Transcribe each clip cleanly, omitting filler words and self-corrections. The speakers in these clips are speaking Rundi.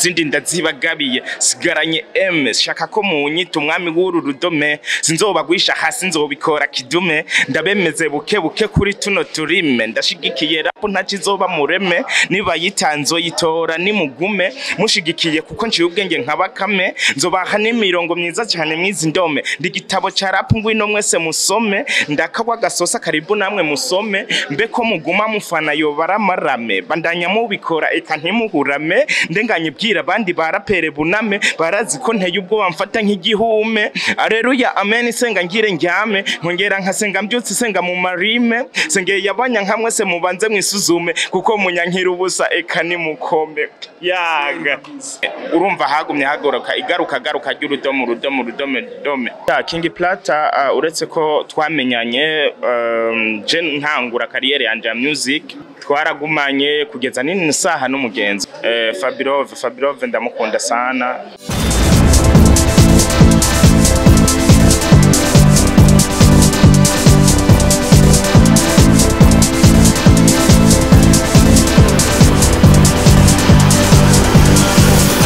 Zindi ndazibagabiye, sigaranye M. Shaka ko munyita umwami w'uru rudome, sinzobagwisha hasi, nzobikora kidume. Ndabemeze buke buke kuri tuno turime, ndashigikiye rap, ntakizoba mureme. Niba yitanzo yitora nimugume mushigikiye, kuko nciye ubwenge nka Bakame. Nzobaha n'imirongo myiza cyane mwizi ndome, ndi igitabo ca rap, ngwino mwese musome. Ndakagwa gasosa, karibu namwe musome. Mbe ko muguma mufana yobaramarame, bandanya mubikora, eka ntimuhurame. Ndenganye bwira abandi barapere buname, barazi ko nteye ubwoba, mfata nk'igihume. Aleluya, amen, senga ngire ndyame, nkongera nkasenga mbyutse, senga mu marime, sengeye yabanya nka mwese. Mubanze mwisuzume, kuko munyankira ubusa, eka nimukome yaga. Urumva hagumye hagoroka igaruka garuka ry'urudomo, urudomo, urudome dome ya King Plata. Uretse ko twamenyanye je ntangura carrière yanje ya music, twaragumanye kugeza nini saha n'umugenzi. Fabirove, Fabirove ndamukunda sana.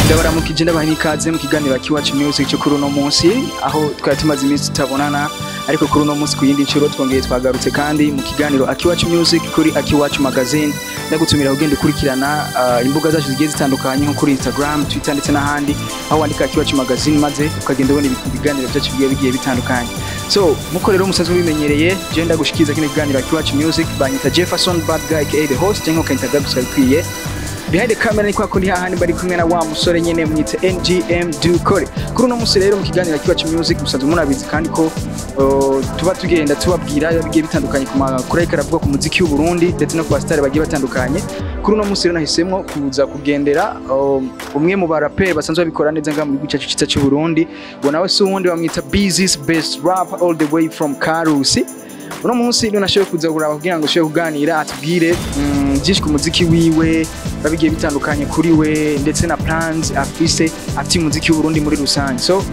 Ndabaramukije, ndabaha n'ikaze mu kiganiro Akiwacu Music cyo kuri uno munsi, aho twari tumaze iminsi tutabonana, ariko kuri uno munsi ku yindi nshuro twongeye twagarutse kandi mu kiganiro Akiwacu Music kuri Akiwacu Magazine. Ndagutumira ugenda ukurikirana imbuga zacu zigiye zitandukanye, nko kuri Instagram, Twitter ndetse n'ahandi, aho wandika Akiwacu Magazine maze ukagenda ubona ibiganiro byacu bigiye bitandukanye. So muko rero musanzwe bimenyereye, je ndagushikiza kino kiganiro Akiwacu Music, banyita Jefferson Bad Guy aka the host, cyangwa ukanyita Gabs bikwiye. Behind the camera ni kwa kundi hahandi bari kumwe na wa musore nyene mwite NGM Dukore. Kuri uno musi rero mu kiganiro Akiwacu Music, musanzwe munabizi kandi ko tuba tugenda tubabwira bigiye bitandukanye ku makuru ariko aravuga ku muziki w'u Burundi ndetse no ku basitari bagiye batandukanye. Kuri uno musi rero nahisemwo kuza kugendera umwe mu baraperi basanzwe babikora neza ngaha mu gihugu cyacu cyiza cy'u Burundi. Uwo nawe si uwundi, bamwita Busy's Best Rap, all the way from Karusi. Uno munsi rero nashoboye kuza kuraba kugira ngo ushobore kuganira, atubwire byinshi ku muziki wiwe babigiye bitandukanye kuri we, ndetse na plans afise afite umuziki w'u Burundi muri rusange. So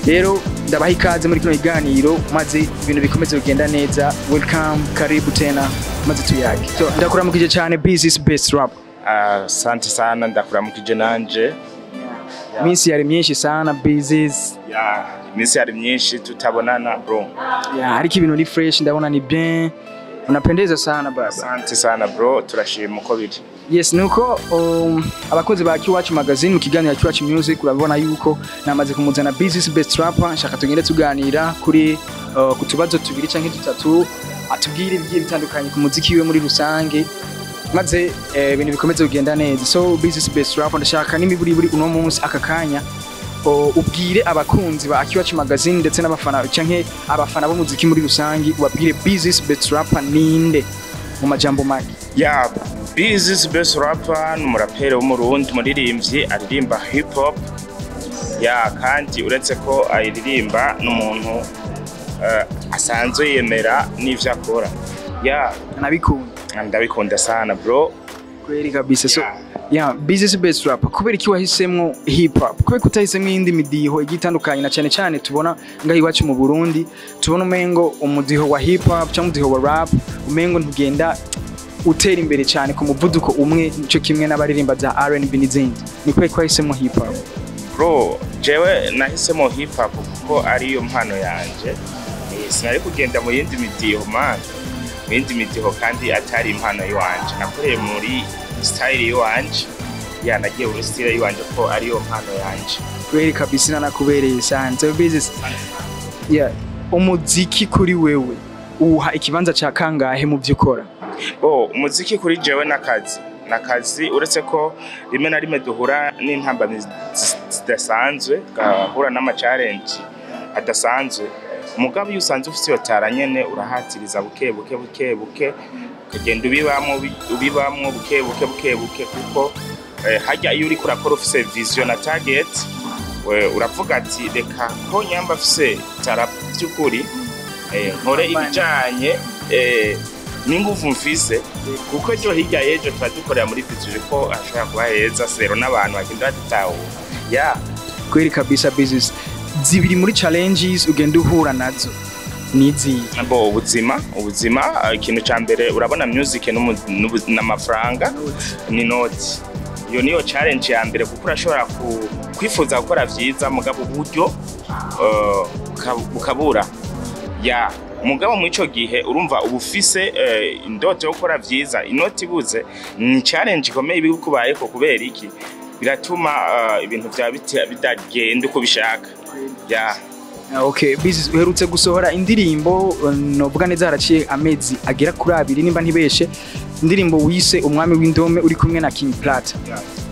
rero ndabaha ikaze muri kino kiganiro, maze ibintu bikomeze kugenda neza. Welcome, karibu tena, maze tuyage. So ndakuramukije cyane, Busy's Best Rap. Asante sana, ndakuramukije nanje. Iminsi yari myinshi sana, Busy's. Ya, iminsi yari myinshi tutabonana, bro. Yeah, ariko ibintu ni fresh, ndabona ni bien, unapendeza sana, baba. Asante sana, bro, turashima uko biri. Yes, nuko abakozi ba Akiwacu Magazine mu kiganiro Akiwacu Music, urabona yuko namaze kumuzana Busy's Best Rapper. Nshaka tugende tuganira kuri ku tubazo tubiri canke dutatu, atubwire ibigiye bitandukanye ku muziki wiwe muri rusange, maze ibintu bikomeze kugenda neza. So Busy's Best Rapper, ndashaka n'imiburiburi uno munsi aka kanya ubwire abakunzi ba Akiwacu Magazine ndetse n'abafana canke abafana b'umuziki muri rusange, ubabwire Busy's Best Rapper ninde mu majambo make. Ya, Busy's Best Rapper ni umuraperi w'Umurundi, umuririmbyi aririmba hip hop. Ya, kandi uretse ko ayiririmba, n'umuntu asanzwe yemera n'ivyo akora. Ya. Nabikunda. Ndabikunda sana, bro. Kweli kabisa. So yeah, Busy's Best Rapper, kubera iki wahisemwo hip hop? Kubera kutahisemwo iyindi midiho igiye itandukanye, na cyane cyane tubona ngaho iwacu mu Burundi tubona umengo umudiho wa hip hop cyangwa umudiho wa rap umengo ntugenda utera imbere cyane ku muvuduko umwe cyo kimwe n'abaririmba za R&B n'izindi? Ni kubera ko wahisemwo hip hop? Bro, jewe nahisemo hip hop kuko ariyo mpano yanje. Sinari kugenda mu yindi midiho, man, mu yindi midiho kandi atari impano yiwanje. Nakoreye muri style yiwanje. Ya, nagiye muri style yiwanje ko ariyo mpano yanje. Kweli kabisa, nanakubereye sana. So Busy's, yeah, umuziki kuri wewe uha ikibanza ca kangahe mu byo ukora? Oh, umuziki kuri jewe n'akazi, n'akazi, uretse ko rimwe na rimwe duhura n'intambamyi zidasanzwe, tugahura n'ama challenge adasanzwe. Mugabo iyo usanze ufite iyo talent nyene, urahatiriza buke buke buke buke, ukagenda ubibamwo, ubibamwo buke buke buke buke, kuko harya iyo uriko urakora ufise vision na target, we uravuga ati reka ko nyamba afise talent by'ukuri, nkore ibijanye n'inguvu mfise, kuko ejo hirya y'ejo tuba dukorera muri vision ko hashobora kuba heza sero n'abantu bagenda badutahura, ya. Kweli kabisa, Busy's. Zibiri muri challenges ugenda uhura nazo nizi? Bo, ubuzima, ubuzima, ikintu ca mbere urabona music n'amafaranga ni noti. Iyo niyo challenge ya mbere, kuko urashobora kwifuza gukora vyiza, mugabo uburyo bukabura. Ya, mugabo muri ico gihe urumva uba ufise indoto yo gukora vyiza, inoti ibuze ni challenge ikomeye ibikubayeko. Kubera iki? Biratuma ibintu vyawe bitagenda uko bishaka, ya. Okay, Busy, uherutse gusohora indirimbo, novuga neza haraciye amezi agera kuri 2 nimba ntibeshe, indirimbo wise Umwami w'Indome uri kumwe na King Plata.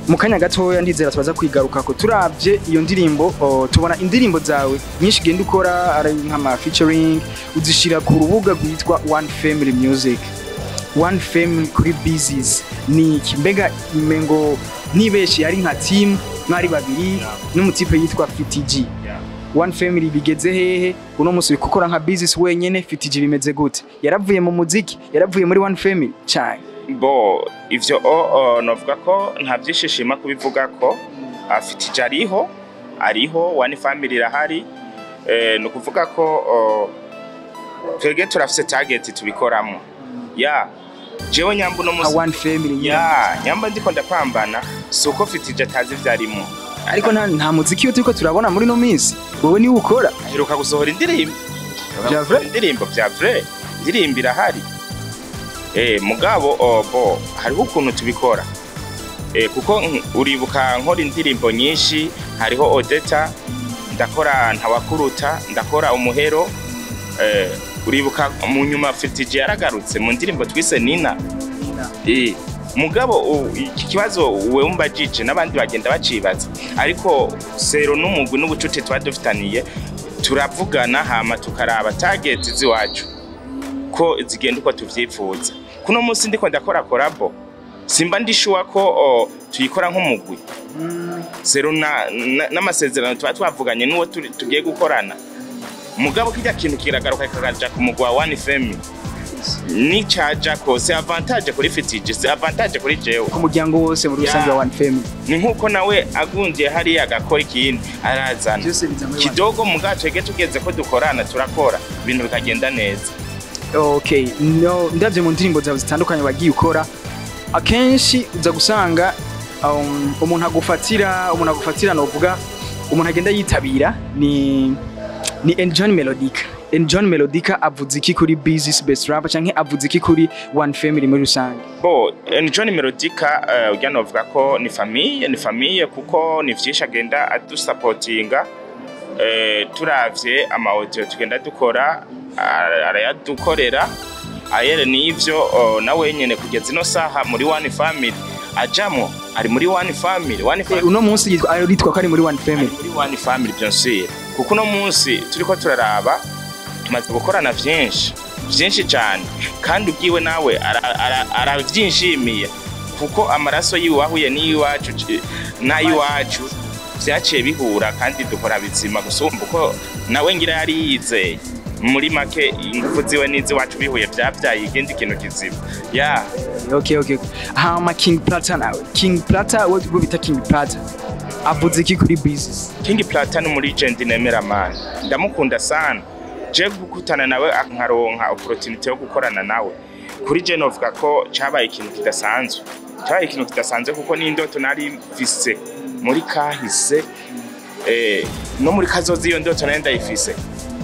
Mu kanya gatoya ndizera tubaza kwigarukako. Turavye iyo ndirimbo, tubona indirimbo zawe nyinshi ugenda ukora ari nk'ama featuring, uzishira ku rubuga rwitwa One Family Music. One Family kuri Busies ni iki? Mbega imengo ntibeshe yari nka team, mwari babiri n'umutipe yitwa FTG. One Family bigeze hehe uno munsi? Uri gukora nka business wenyene? FTG bimeze gute? Yaravuye mu muziki? Yaravuye muri One Family cyane? Bo, ivyo novuga ko nta vyishishima kubivuga ko afite ije, ariho, ariho, One Family irahari. Ni ukuvuga ko twebwe turafise target tubikoramo. Ya, jewe nyamba uno nka musi One Family nyene. Ya, nyamba ndiko ndapambana, si uko Fitije atazi ivyo arimo. Ariko nta muziki yo turiko turabona muri no minsi, wowe niwe ukora. Aheruka gusohora indirimbo. Vya vrai? Indirimbo vya vrai, indirimbo irahari. Mugabo bo hariho ukuntu tubikora, kuko uribuka nkora indirimbo nyinshi, hariho Odeta, ndakora Ntawakuruta, ndakora Umuhero. Uribuka mu nyuma Fitije yaragarutse mu ndirimbo twise Nina. Mugabo iki kibazo wewe umbajije n'abandi bagenda bacibaza, ariko sero n'umugwi n'ubucuti tuba dufitaniye, turavugana hama tukaraba target z'iwacu ko zigenda uko tuvyifuza. Kuno munsi ndiko ndakora collabo, simba ndishuwa ko tuyikora nk'umugwi, sero n'amasezerano tuba twavuganye n'uwo tugiye gukorana. Mugabo kirya kintu kiragaruka kikaja ku mugwi wa One Family, nicaja ko c'est avantage kuri Fitije, c'est avantage kuri jewe. Ku muryango wose muri rusange wa One Family. Ni nkuko nawe agundiye hariya agakora ikindi arazana Byose biza muri One. Kidogo mugabo twege tugeze ko dukorana, turakora ibintu bikagenda neza. Okay, no, ndavye mu ndirimbo zawe zitandukanye wagiye ukora, akenshi uza gusanga umuntu agufatira, novuga umuntu agenda yitabira ni Enjoy Melodica. Enjoy Melodica avuze iki kuri Business Best Rapper canke avuze iki kuri One Family muri rusange? Bo, John Melodica, ujya novuga ko ni famille, ni famille, kuko ni vyinshi agenda adusapotinga. Turavye ama audio tugenda dukora, arayadukorera ayere n'ivyo. Nawe nyene kugeza ino saha muri One Family ajamo, ari muri One Family, One Family. Uno munsi yitwa, aritwa ko ari muri One Family. Ari muri One Family, bien sûr, kuko uno munsi turiko turaraba tumaze gukorana vyinshi vyinshi cyane, kandi ubwiwe nawe aravyinshimiye, kuko amaraso yiwe wahuye n'iyiwacu n'ayiwacu vyaciye bihura, kandi dukora bizima gusumba uko nawe ngira yari yizeye. Muri make, ingufu ziwe n'iziwacu bihuye vyavyaye ikindi kintu kizima, ya. Okay, hama King Plata nawe, King Plata we bita King Plata avuze iki kuri Business? King Plata ni umu legend nemera, man, ndamukunda sana. Je gukutana nawe nkaronka opportunity yo gukorana nawe, kuri je novuga ko cabaye ikintu kidasanzwe, cabaye ikintu kidasanzwe, kuko n'indoto nari mfise muri kahise, no muri kazoza iyo ndoto nari ndayifise.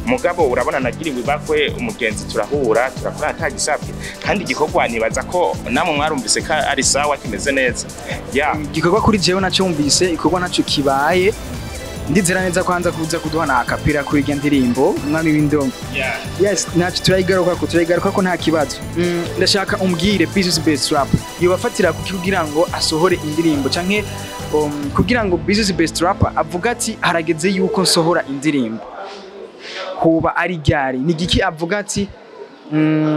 Mugabo urabona nagiriwe ibakwe, umugenzi turahura, turakora atagisabwe, kandi igikorwa nibaza ko namwe mwarumvise ko ari sawa, kimeze neza, ya. Igikorwa kuri jewe nacyumvise, igikorwa naco kibaye, ndizera neza ko hanza kuza kuduha na akapira kuri irya ndirimbo Umwami w'Indongo. Yeah. Yes, ntacyo, turayigaruka ko nta kibazo. Ndashaka umbwire, Business Best Rap yobafatira kuki kugira ngo asohore indirimbo, canke kugira ngo Business Best Rap avuga ati harageze yuko nsohora indirimbo, hoba ari ryari? Ni giki avuga ati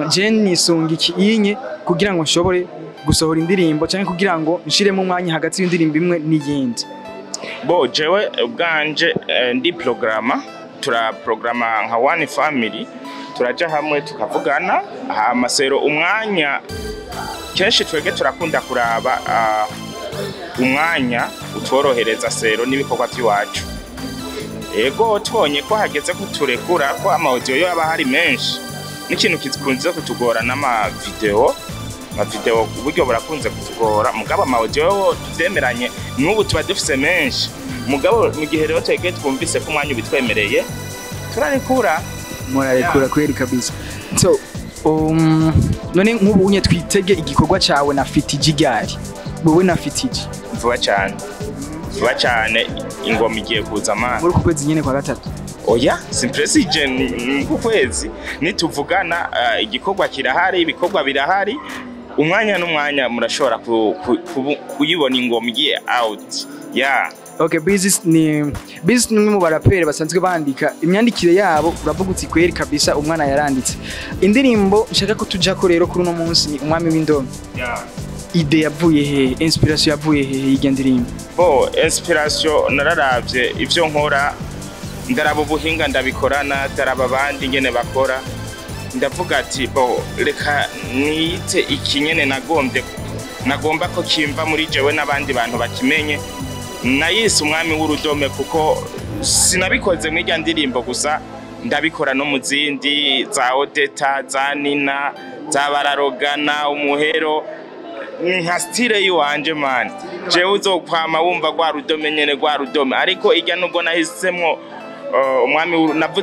je nisunga iki inye kugira ngo nshobore gusohora indirimbo, canke kugira ngo nshiremo umwanya hagati y'indirimbo imwe n'iyindi? Bo, jewe ubwanje ndi programa, turaprograma nka One Family, turaja hamwe tukavugana, hama sero umwanya kenshi twege turakunda kuraba umwanya utworohereza sero n'ibikorwa by'iwacu. Ego, tubonye ko hageze ko turekura, ko ama audio yo aba hari menshi, n'ikintu kikunze kutugora n'ama video. Amavideo uburyo burakunze kutugora, mugabo ama audio yo tuvyemeranye n'ubu tuba dufise menshi. Mugabo mu gihe rero twebwe twumvise ko umwanya ubitwemereye, turarekura. Murarekura kweri kabisa. So none nk'ubu unye twitege igikorwa cawe na Fitiji gari, wowe na Fitiji? Vuba cyane, vuba cyane, ingoma igiye kuza amana. Muri uku kwezi nyene kwa gatatu? Oya, simpresije ku kwezi nituvugana. Igikorwa kirahari, ibikorwa birahari, umwanya n'umwanya murashobora kuyibona ingoma igiye out, yeah. Okay, Business ni Business ni umwe mu baraperi basanzwe bandika, imyandikire yabo uravuga uti kweri kabisa umwana yaranditse. Indirimbo nshaka ko tujako rero kuri uno munsi ni Umwami w'Indome. Yeah. Idée yavuye he? Inspiration yavuye he y'iryo ndirimbo? Bo, inspiration, nararavye ivyo nkora, ndaraba ubuhinga ndabikorana, ndaraba abandi ingene bakora, ndavuga ati bo reka niyite iki nyene nagombye, nagomba ko kimva muri jewe n'abandi bantu bakimenye. Nayise Umwami w'Urudome kuko sinabikoze muri irya ndirimbo gusa, ndabikora no mu zindi za Odeta, za Nina, za Bararogana Umuhero. Ni nka style yiwanje man, jewe uzokwama wumva rwa rudome nyene, rwa rudome. Ariko irya nubwo nahisemwo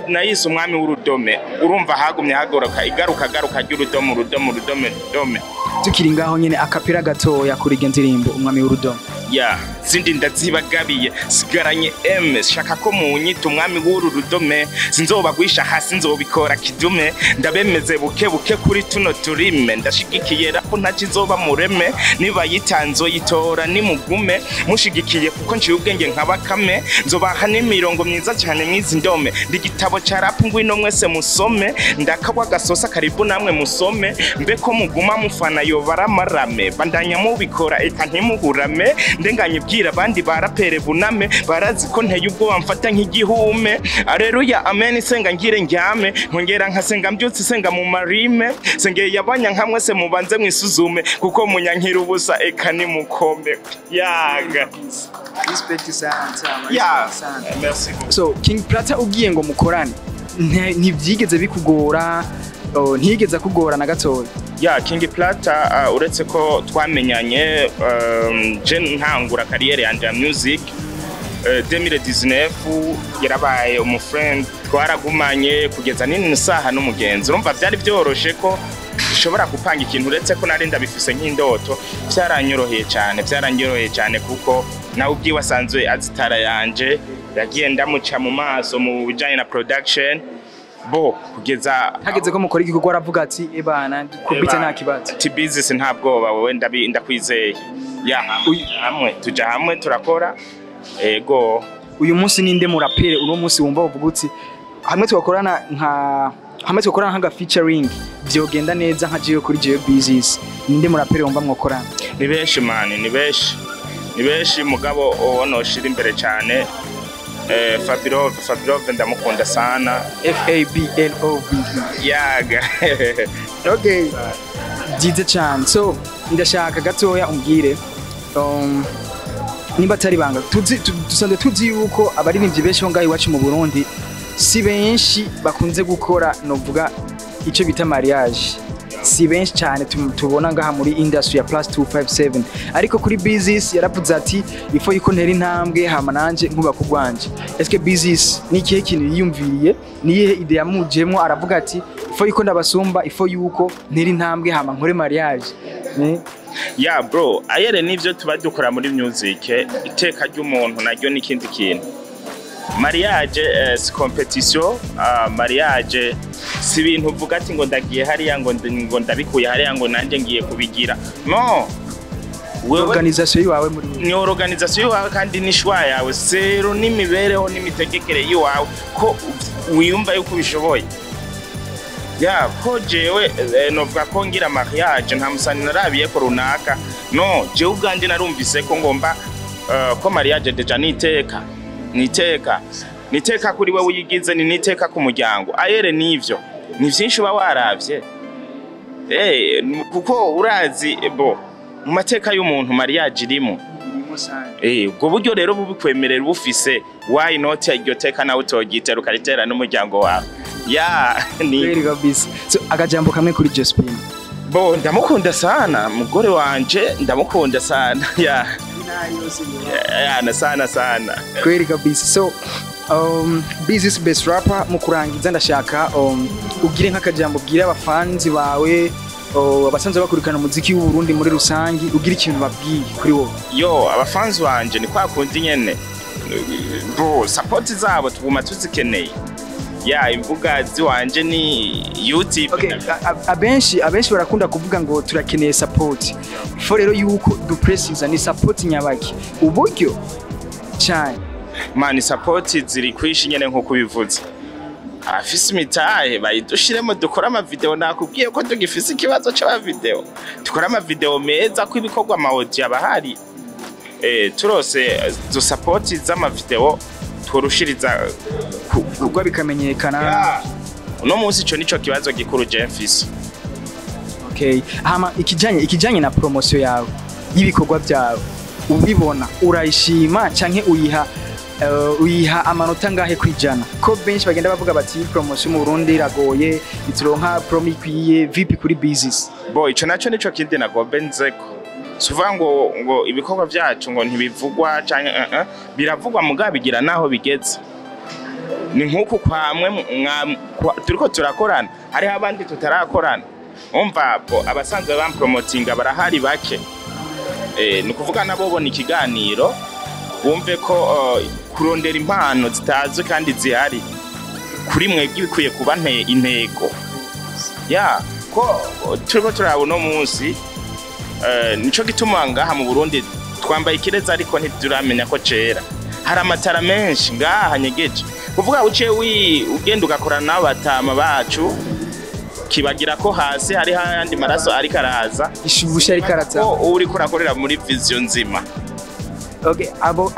nayise Umwami w'Urudome, urumva hagumye hagoroka igaruka garuka ry'urudome, urudome, urudome, urudome. Tukiri ngaho nyene, acapella gatoya kuri iryo ndirimbo Umwami w'Urudome. Ya, zindi ndazibagabiye, sigaranye M, shaka ko munyita umwami w'uru rudome, sinzobagwisha hasi, nzobikora kidume, ndabemeze buke buke kuri tuno turime, ndashigikiye rap ntakizoba mureme, niba yitanzo yitora nimugume mushigikiye kuko nciye ubwenge nka Bakame, nzobaha n'imirongo myiza cyane mwizi ndome, ndi igitabo ca rap, ngwino mwese musome, ndakabwa gasosa, karibu namwe musome, mbe ko muguma mufana yobaramarame, bandanya mubikora eka ntimuhurame, ndenganye bwira abandi barapere buname, barazi ko nteye ubwoba, mfata nk'igihume, areruya amen, senga ngire ndyame, nkongera nkasenga mbyutse, senga mu marime, sengeye yabanya nka mwese, mubanze mwisuzume kuko munyankira ubusa, eka nimukome yaga. Respect sana. Ya, merci beaucoup. So King Plata ugiye ngo mukorane, ntivyigeze bikugora? Oh, ntiyigeze akugora na gatoya? Ya, King Plata, uretse ko twamenyanye je ntangura carrière yanje ya music 2019, yarabaye umufriend, twaragumanye kugeza nini saha n'umugenzi. Urumva byari byoroshe ko dushobora gupanga ikintu, uretse ko nari ndabifise nk'indoto. Byaranyoroheye cyane, byaranyoroheye cyane kuko nawe ubwiwe asanzwe azitara yanje, yagiye ndamuca mu maso mu bijanye na production, bo kugeza Hageze ko mukora igikorwa aravuga ati ebana kubita nta kibazo. Ati business nta bwoba, wowe ndakwizeye ya hamwe tuja hamwe turakora, ego. Uyu munsi ninde murapere uno munsi wumva uvuga uti hamwe twakorana nka hamwe twakorana nka featuring vyogenda neza nka jewe kuri jewe business, ninde murapere wumva mwokorana? Ni benshi man, ni benshi, ni benshi, mugabo uwo noshira imbere cyane Fabirove. Fabirove ndamukunda sana. F A B L O V E. Yaga. Okay, byiza cyane. So ndashaka gatoya umbwire, nimba atari banga, tuzi dusanzwe tuzi yuko abaririmbyi benshi bo ngaho iwacu mu Burundi si benshi bakunze gukora novuga icyo bita mariage, si benshi cyane tubona ngaha muri industry ya plus 257. Ariko kuri business yaravuze ati ifo yuko ntera intambwe hama nanje nkubaka urwanje. Eske business ni ikihe kintu yiyumviriye, ni iyihe idée yamujemwo aravuga ati ifo yuko ndabasumba, ifo yuko ntera intambwe hama nkore mariage? Ya bro, ayere nivyo tuba dukora muri music, iteka ry'umuntu naryo ni ikindi kintu. Mariage si competition, mariage si ibintu uvuga ati ngo ndagiye hariya ngo ngo ndabikuye hariya ngo nanjye ngiye kubigira, no. Wewe Organisation yiwawe muri wewe. Ni organisation yawe kandi ni choix yawe, zero n'imibereho n'imitegekere yiwawe ko wiyumva yuko ubishoboye. Ya ko jewe novuga ko ngira mariage nta musani narabiye ko runaka, no. Jewe ubwanje narumvise ko ngomba ko mariage déjà niteka, niteka, niteka kuri wewe uyigize, ni niteka ku muryango. Ayere nivyo ni vyinshi uba waravye, kuko urazi bo mu mateka y'umuntu mariage irimo. Ubwo buryo rero bubikwemerera ubufise, why not iryo teka nawe utogitera ukaritera n'umuryango wawe? Ya ni Kweli kabisa. So akajambo kamwe kuri Jospin. Bo, ndamukunda sana mugore wanje, ndamukunda sana ya ya sana sana. Kweli kabisa. So Business Best Rapper, mu kurangiza ndashaka ugire nk'akajambo ubwire abafanzi bawe, abasanzwe bakurikirana umuziki w'u Burundi muri rusangi, ugire ikintu babwiye kuri wowe. Yo, abafanzi banje ni kwa kundi nyene, bro, support zabo tuguma tuzikeneye. Ya, imbuga ziwanje ni YouTube. Okay, abenshi barakunda kuvuga ngo turakeneye support. Ifo rero yuko dupresiza ni support nyabaki, uburyo cyane? Man, support ziri kwishi nyene nkuko ubivuze. Abafise imitahe bayidushiremo dukore amavideo. Nakubwiye ko tugifise ikibazo c'amavideo. Dukore amavideo meza, ko ibikorwa ama audio aba ahari. Turose izo support z'amavideo tworushiriza Ubwo bikamenyekana. Ya. Uno munsi ico nico kibazo gikuru je mfise. Okay, hama ikijanye na promotion yawe y'ibikorwa byawe, ubibona urayishima canke uyiha amanota ngahe kwijana? Ko benshi bagenda bavuga bati promotion mu Burundi iragoye, ituronka promo ikwiye. Vipi kuri Business? Bo, ico naco nico kindi nagombe nzeko. Suvuga ngo ibikorwa vyacu ngo ntibivugwa canke biravugwa, mugabo bigira naho bigeze. Ni nk'uku kwamwe turiko turakorana, hariho abandi tutarakorana. Umva, bo abasanzwe bampromotinga barahari bake. Ni ukuvuga nabo bona ikiganiro bumve ko kurondera impano zitazwi kandi zihari kuri mwebwe bikwiye kuba intego ya ko turiko turaba uno munsi. Nico gituma ngaha mu Burundi twambaye ikirezi ariko ntituramenya ko cera. Hari amatara menshi ngaha nyegeje, kuvuga uciye ugenda ugakorana n'abatama bacu, kibagira ko hasi hariho ayandi maraso ariko araza. Ishubusha ariko araza. Ko uriko urakorera muri vision nzima. Okay, abo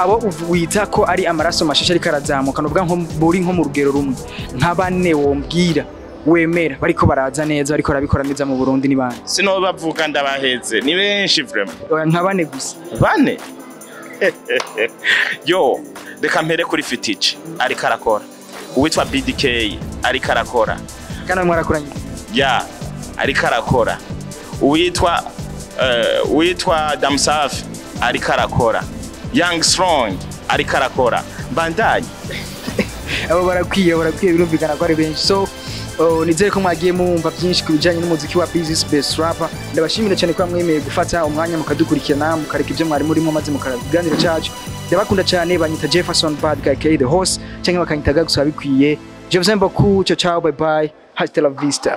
wita ko ari amaraso mashasha ariko arazamuka, nuvuga nko buri nko mu rugero rumwe nka bane wombwira wemera bariko baraza neza, bariko barabikora neza mu Burundi, ni bande? Sinobavuga ndabaheze, ni benshi vraiment. Oya, nka bane gusa. Bane? Yo, reka mpere kuri Fitici, ariko arakora. Uwitwa BDK ariko arakora. Kandi mwarakoranye. Ya, ariko arakora. Uwitwa Damsafi ariko arakora. Young Strong ariko arakora. Bandanye. Abo barakwiye, birumvikana ko ari benshi. So nizere ko mwagiye mumva byinshi ku bijyanye n'umuziki wa Business Best Rapper. Ndabashimira cyane ko mwemeye gufata umwanya mukadukurikirana, mukareka ibyo mwari murimo maze mukaraba ikiganiro cyacu. Ndabakunda cyane. Banyita Jefferson Bad Guy K the host, cyangwa bakanyita Gagusa bikwiye. Je vous aime beaucoup. Ciao ciao, bye bye, hasta la vista.